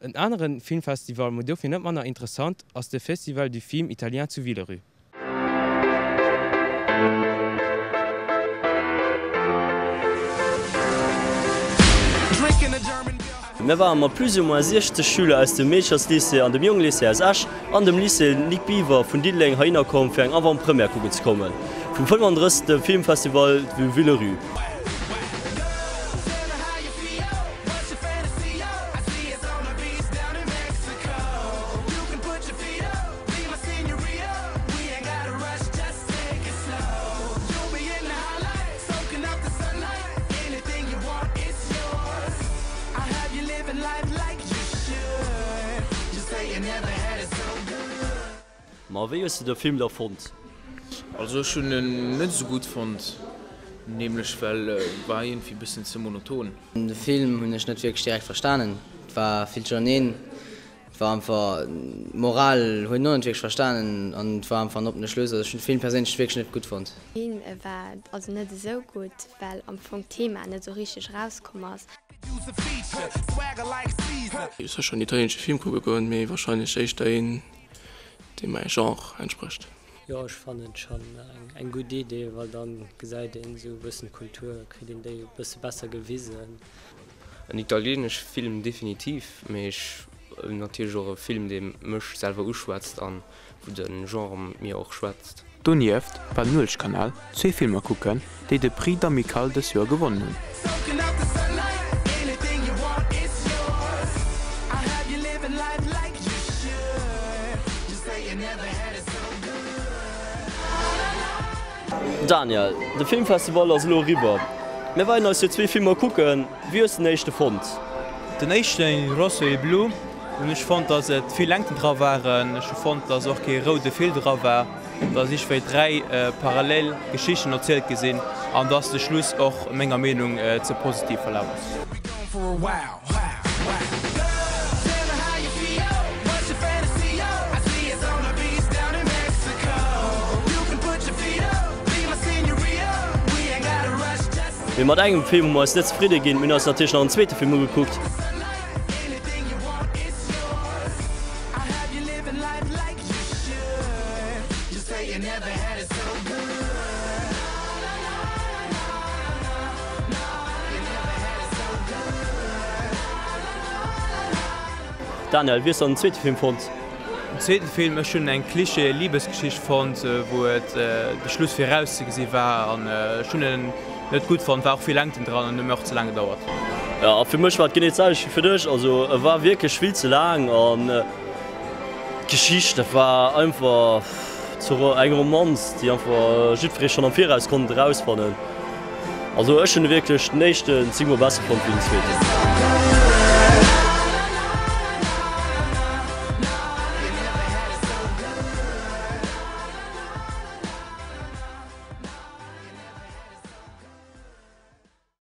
En anere Filmfestival, ma dofir net manner interessant, ass de Festival du Film Italien zu Villerupt. Mir ware mat plus ou moins 60 Schüler aus dem Meecherslycée an dem Jongelycée aus Esch an dem Lycée Nic Biver vun Diddeleng heihinner komm fir eng Avant-Première kucken ze kommen vum 35. Filmfestival du Villerupt. Ma wéi hues de de Film da fonnt? Also ech hunn en net esou gutt fonnt, nämlech well war iergendwéi bëssen ze monoton. De Film hunn ech net wierklech direkt verstanen, et war vill duercherneen. Et war einfach, d'Moral huet een och net wierklech verstanen an et war einfach en oppene Schluss. Also ech hunn de Film perséinlech wierklech net gutt fonnt. Film war also net esou gutt, well am Fong d'Thema net esou richteg erauskomm ass. Sécher en italieenesche Film kucke goen, mee wahrscheinlech éischter een, dee mäi Genre entsprécht. Jo ech fannen et schon eng gudd Idee, well dann gesäit een esou e bëssen d'Kultur, kritt een déi e bësse besser gewisen. En italienesch Film definitiv, mee ech natierlech och e Film dee mech selwer uschwätzt an wou de Genre mir och schwätzt. Donieft war den Nuelchkanal zwee Filmer kucken, déi de Prix d'Amicale dës Joer gewonnen hunn. Daniel, de Filmfestival ass elo eriwwer. Mir weinen eis jo zwee Filmer kucken. Wéi hues de den éischte fonnt? Den éischten, Rosso e Blu, hunn ech fonnt, dass et vill Längten dra waren. Ech hu fonnt, dass och kee roude Fil dra war, dass iergendwéi 3 parallel Geschichten erzielt gi sinn an dass de Schluss och menger Meenung ze positiv verlaf ass. Mee mat engem Film hu mer eis net zefridde ginn, mir hunn eis natierlech nach en zweete Film ugekuckt. Daniel, wéi hues de dann den zweete Film fonnt? Den zweeten Film, ech hunn eng Klischee Liebesgeschicht fonnt, wou et de Schluss virauszegesi war an ech hunn en net gutt fonnt, war och vill Längten dran an huet mir och ze laang gedauert. Jo, a fir mech war et genee d'selwecht wéi fir dech, also e war wierklech vill ze laang an d'Geschicht, dat war einfach eng Romanz, déi einfach jiddweree schonn am Viraus konnt erausfannen. Also ech hunn wierklech den éischten zéngmol besser fonnt wéi den zweeten.